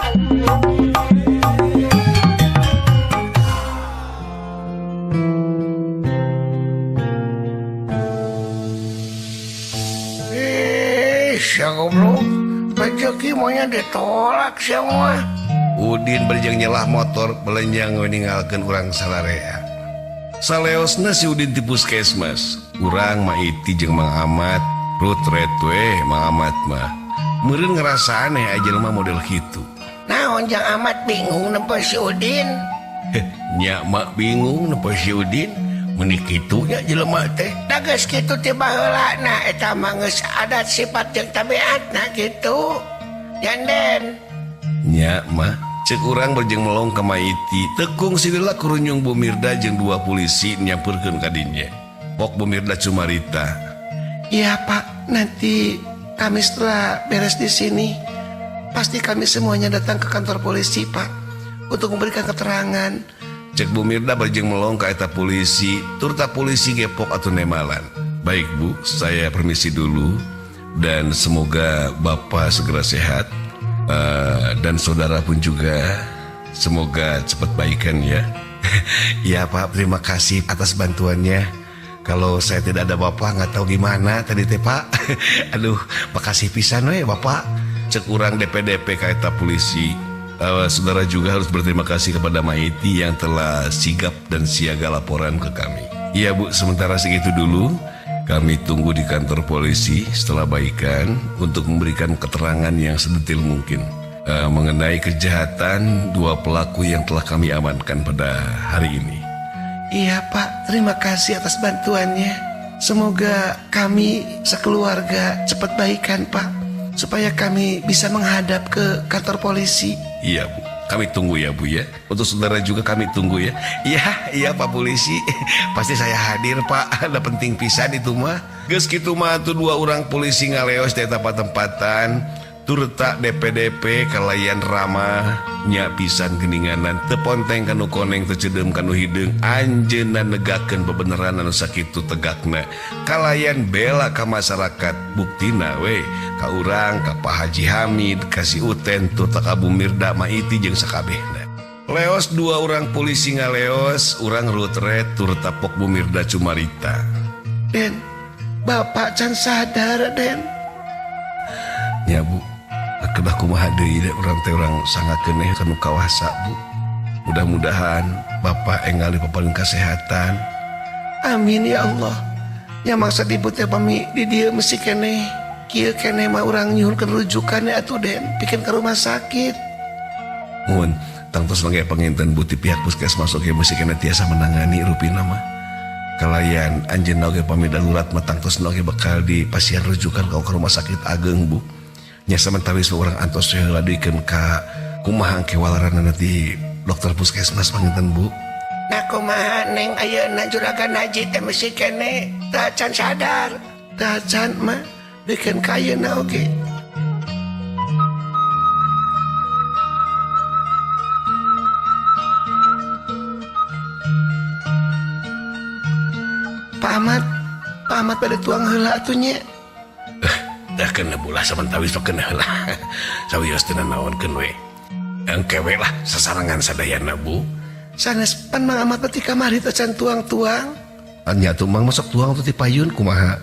Ih, goblok. Rezeki maunya ditolak semua. Udin berjang nyelah motor belenjang meninggalkan urang salarea. Saleosna si Udin ti puskesmas. Urang Maiti jeung Mang Amat, rutret we Mang Amat mah. Meureun ngerasa aneh aja mah model kitu. Naon Jang Amat bingung nempo si Udin? Nya mak bingung nempo si Udin. Meuni kitu nya jelema teh. Da geus kitu ti baheula na eta mah geus adat sifat jeung tabiatna kitu. Janden. Nya mah cek urang berjeng melong ka Maiti, tekung silila kurunyung Bu Mirda jeung dua polisi nyamperkeun ka dinya. Pok Bu Mirda cumarita. Iya Pak, nanti kami setelah beres di sini pasti kami semuanya datang ke kantor polisi Pak untuk memberikan keterangan. Cek Bu Mirda berjeng melong ka eta polisi, turta polisi gepok atau nemalan. Baik Bu, saya permisi dulu dan semoga Bapak segera sehat. Dan saudara pun juga semoga cepat baikan ya. Ya Pak, terima kasih atas bantuannya. Kalau saya tidak ada Bapak nggak tahu gimana tadi teh Pak. Aduh, makasih pisan we Bapak. Cek urang DPDP ka eta polisi. Saudara juga harus berterima kasih kepada Maiti yang telah sigap dan siaga laporan ke kami. Iya Bu, sementara segitu dulu. Kami tunggu di kantor polisi setelah baikan untuk memberikan keterangan yang sedetil mungkin mengenai kejahatan dua pelaku yang telah kami amankan pada hari ini. Iya Pak, terima kasih atas bantuannya. Semoga kami sekeluarga cepat baikan Pak, supaya kami bisa menghadap ke kantor polisi. Iya Bu, kami tunggu ya Bu ya. Untuk saudara juga kami tunggu ya. Iya, iya Pak Polisi. Pasti saya hadir Pak. Ada penting pisan itu mah. Geus kitu mah atuh dua orang polisi ngaleos di eta patempatan. Turta DPDP kalayan ramah nya pisan geninganan teu ponteng kanu koneng teu cedeum kanu hideung anjeunna negakeun bebeneran anu sakitu tegakna kalayan bela ka masyarakat buktina we ka urang ka Pak Haji Hamid ka si Uten turta ka Bu Mirda Maiti jeung sakabehna. Leos dua orang polisi ngaleos urang rutret turta pok Bu Mirda cumarita. Den, Bapak can sadar Den. Ya Bu, kedah kumaha deui da urang teh urang sangat keneh kanu kawasa Bu. Mudah-mudahan Bapak enggal dipaparin kesehatan. Amin ya Allah. Nya maksud ibu teh pami di dieu mesti keneh. Kieu keneh mah urang nyuhunkeun rujukan ya atuh Den, pikeun ka rumah sakit. Mun tangtos mangga panginten Bu ti pihak puskesmas oge mesti keneh tiasa menangani rupina mah. Kalayan anjeunna oge pami darurat mah tangtos oge bakal dipasihan rujukan ka rumah sakit ageng Bu. Nya samentawis urang antos heula duikeun ka kumaha engke walaranna di dokter puskesmas panginten Bu. Nah kumaha Neng ayeuna juragan haji teh mesti keneh teu can sadar. Teu can mah duikeun ka ayeuna oge. Pak Ahmad, Pak Ahmad pada tuang heula atuh nya. Dah kena bola samentawis mah kena heula. Sawios teu nanaonkeun we. Engke we lah sasarengan sadayana Bu. Sanes pan Mang Ahmad teh kamari teh can tuang-tuang. Nya atuh Mang masuk tuang tuh ti payun kumaha.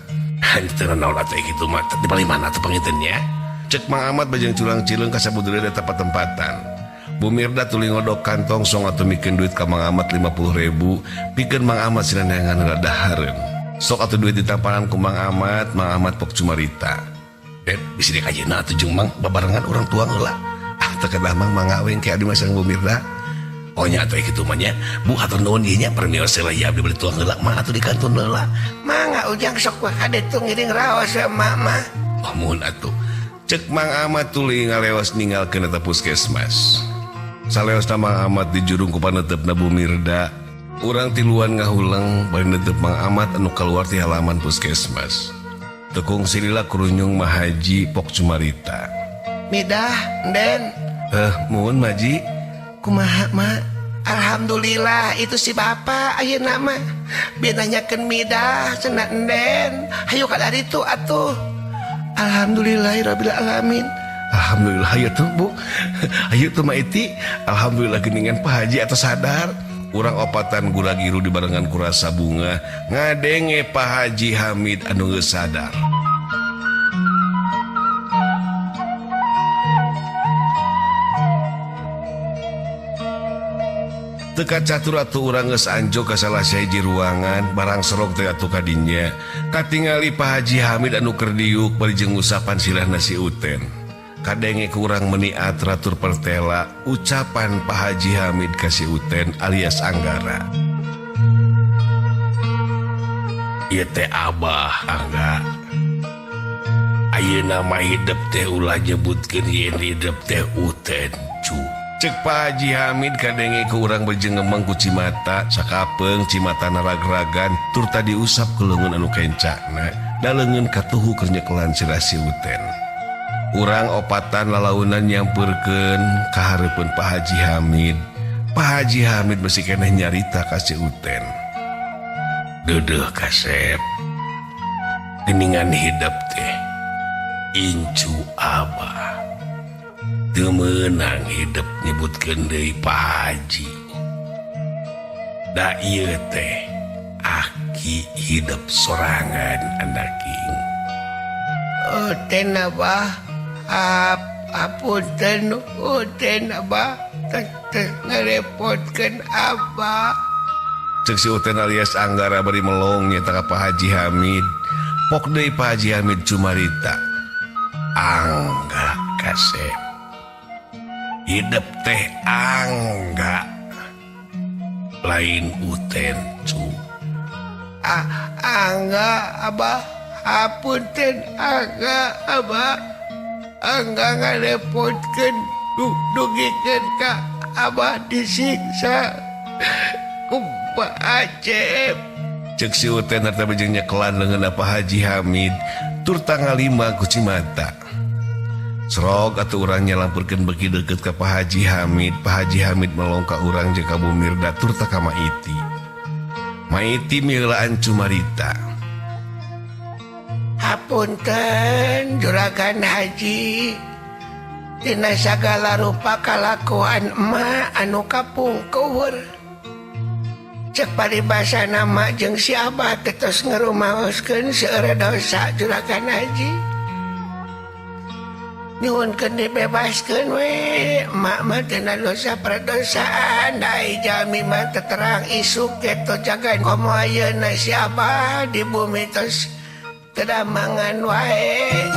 Teu nanaon atuh kitu mah di paling mana atuh panginten nya. Cek Mang Ahmad bajeng culang-cileung ka sabudeureun eta patempatan. Bu Mirda tuluy ngodok kantong song atuh mikeun duit ka Mang Ahmad 50.000, pikeun Mang Ahmad sinaneangan heula dahareun. Sok atuh duit ditampanan ku Mang Ahmad, Mang Ahmad pok cumarita. Bisi dek ayeuna atuh jeung Mang babarengan urang tuang heula. Ah teu kedah Mang mangga we engke abdi mah sareng Bu Mirda. Oh nya atuh kitu mah nya. Bu hatur nuhun ieu nya permios heula ieu abdi beli tuang heula mah atuh di kantun heula. Mangga ujang sok we ka ditu ngiring raos we emak mah. Oh muhun atuh. Cek Mang Ahmad tuluy ngaleos ninggalkeun eta puskesmas. Saleosna Mang Ahmad dijurung ku paneuteup Bu Mirda. Urang tiluan ngahuleng bari neuteup Mang Ahmad anu kaluar ti halaman puskesmas. Tekung silila kurunyung Mahaji pok cumarita. Midah, Den. Muhun Maji. Kumaha, Mak? Alhamdulillah itu si bapak ayeuna mah. Biar nanyakeun midah cenah Enden. Hayu ka ditu atuh. Alhamdulillahirabbil alamin. Alhamdulillah ayo tuh Bu. Ayo tuh Maiti. Alhamdulillah geningan Pak Haji atau sadar. Urang opatan gura-giru dibarengan kurasa bunga ngadenge Pak Haji Hamid anu geus sadar. Teka catur atuh urang geus anjog ka salah sahiji ruangan barang serok teh atuh kadinya katingali Pak Haji Hamid anu keur diuk bari jeung usapan sirahna si Uten. Kadenge ku urang meni atratur pertela ucapan Pak Haji Hamid ka si Uten alias Anggara. Ieu teh Abah Angga. Ayeuna mah hidep teh ulah nyebutkeun yen hidep teh Uten cu. Cek Pak Haji Hamid kadenge ku urang berjengemeng ku cimata sakapeung cimata naragragan tur tadi usap ke leungeun anu kencana da leungeun katuhu keur nyekelan sirah si Uten. Urang opatan lalaunan nyampeurkeun ka hareupeun Pak Haji Hamid. Pak Haji Hamid masih keneh nyarita ka si Uten. Deudeuh kasep geningan hidep teh incu Abah. Teu meunang hidep nyebutkeun deui Pak Haji. Da ieu teh aki hidep sorangan andaking. Uten Abah, apunten Uten Abah, teu ngarepotkeun Abah. Ceuk si Uten alias Anggara bari melong nyata ka Pak Haji Hamid. Pok deui Pak Haji Hamid cumarita. Angga kasep. Hidep teh Angga lain Uten cu. Angga Abah, apunten Angga Abah. Angga ngarepotkeun dugikeun ka Abah disiksa ku Pak Acep. Ceuk si Uten harta bejeng nyekelan leungeun Pak Haji Hamid tur tangalima ku cimata. Serog atau urangnya lampurkeun beki deukeut ka Pak Haji Hamid. Pak Haji Hamid melong ka urang jeung ka Bu Mirda tur ta ka Maiti. Maiti miheulaan cumarita. Hapunten Juragan Haji, tina sagala rupa kalakuan emak anu kapungkur. Cek paribasana mak jeung si Abah teh tos ngarumaoskeun seueur dosa Juragan Haji. Nyuhunkeun dibebaskeun we, emak mah tina dosa perdosaan, da ai jalmi mah teu terang isuk geto jagan komo ayeuna si Abah di bumi tos teu damangan wae.